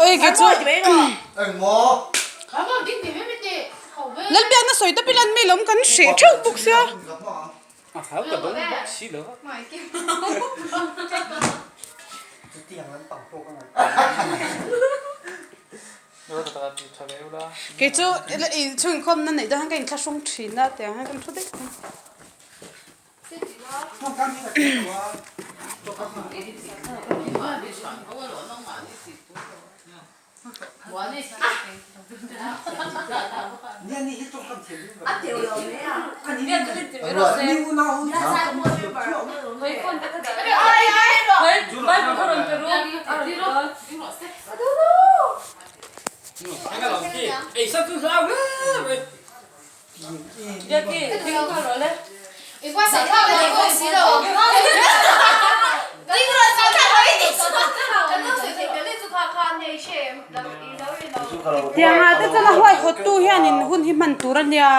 Oi kei chu Lalbiakna sawi tawp ila an mi lawm kan hreh theuh bawk sia. Kei chu chhungkhawmna neih dawn hian ka inthlahrung thin a tiang hian kan thu daih thung. Tiangah te chuan a huaihawttu hianin hun hi hman tur a nia.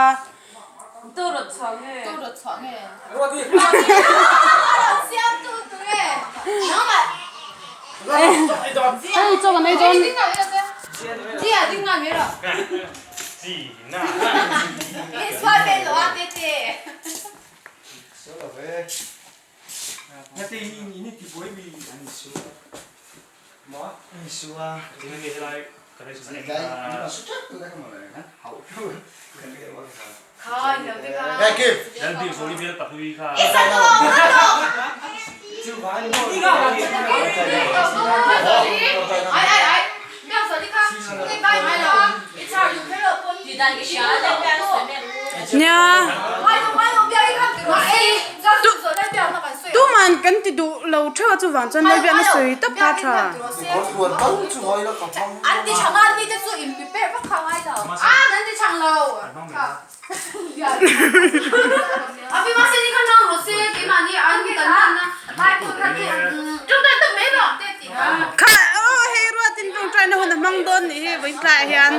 Hei chaw kan ei dawn. Nia tuman kan ti duh lo theuh a chuvang chuan Lalbiakna sawi tawp kha a tha. Kha aw hei ruatin tawngtaina hun a hmang dawn nih hi vawi tlaiah hian.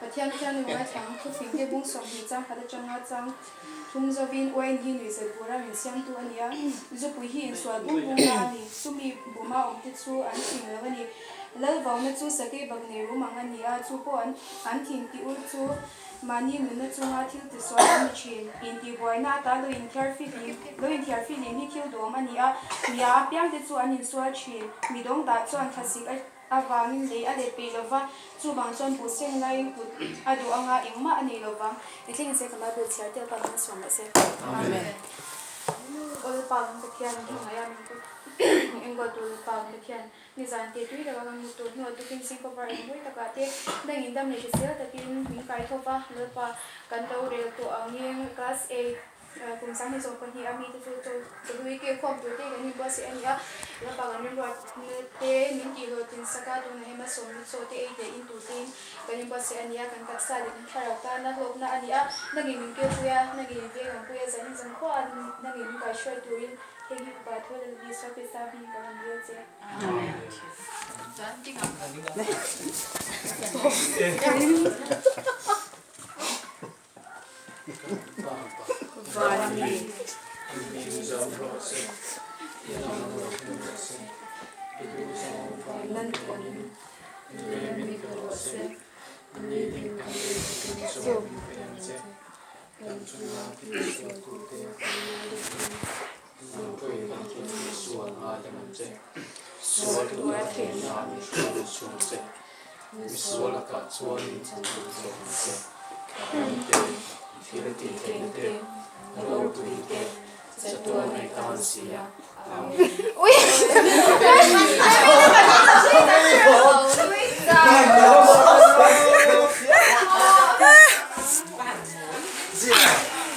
Pathian khian i ngaithla ang thufing te bung 20 chang khat atanga chang thum zovin uain hi nuihzat bura min siamtu a ni a, zupui hi insual bung bung na a ni, chumi buma awmte chu an fing lo a ni. Lalvauna chu sakei bak nei rum ang a ni a, chu pawh an an thin tih ur chu mahni nunna chunga thil tisual an ni thin. Intihbuaina ata lo inthiar fihlim lo inthiar fihlim hi thil duhawm a ni a, mia apiangte chu an insual thin. Midawng dah chuan thlasik a. Avangin lei a let peih lova, chuvang chuan buh seng laiin kut a duh anga engmah a nei lovang. I thleng se ka Bible chhiar tel pa min suam leh se. Amen. Aw Lalpa kan Pathian min hmangaih a min kut min enkawl tur Lalpa kan Pathian nizan te tui taka kan hmu tur hnuah tukin singkaw var eng mawi takah te dangin dam leh hrisel takin min kai thawp a Lalpa kan lo rel tawh angin class 8 Kum 2020 a mite chu chawhlui keu khawm tur te kan inbuatsaih a ni a, Lalpa kan remruatna te min tihhlawh tin sak a, tunah hian malsawmna chaw te ei leh in tur tein kan inbuatsaih a ni a, kan taksa leh kan thlarau tana hlawkna a ni a, nangin min keupui a, nangin min veng ang pui a, zanin zan khuaah nangin min kaihruai turin heng hi fapa tho leh Isua Krista hmingin ka rawn rel che. Amen.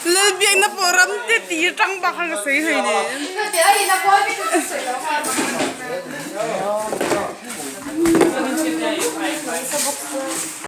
Lalbiakna pawh ram te ti atang bak khan ka sawi hlei nen.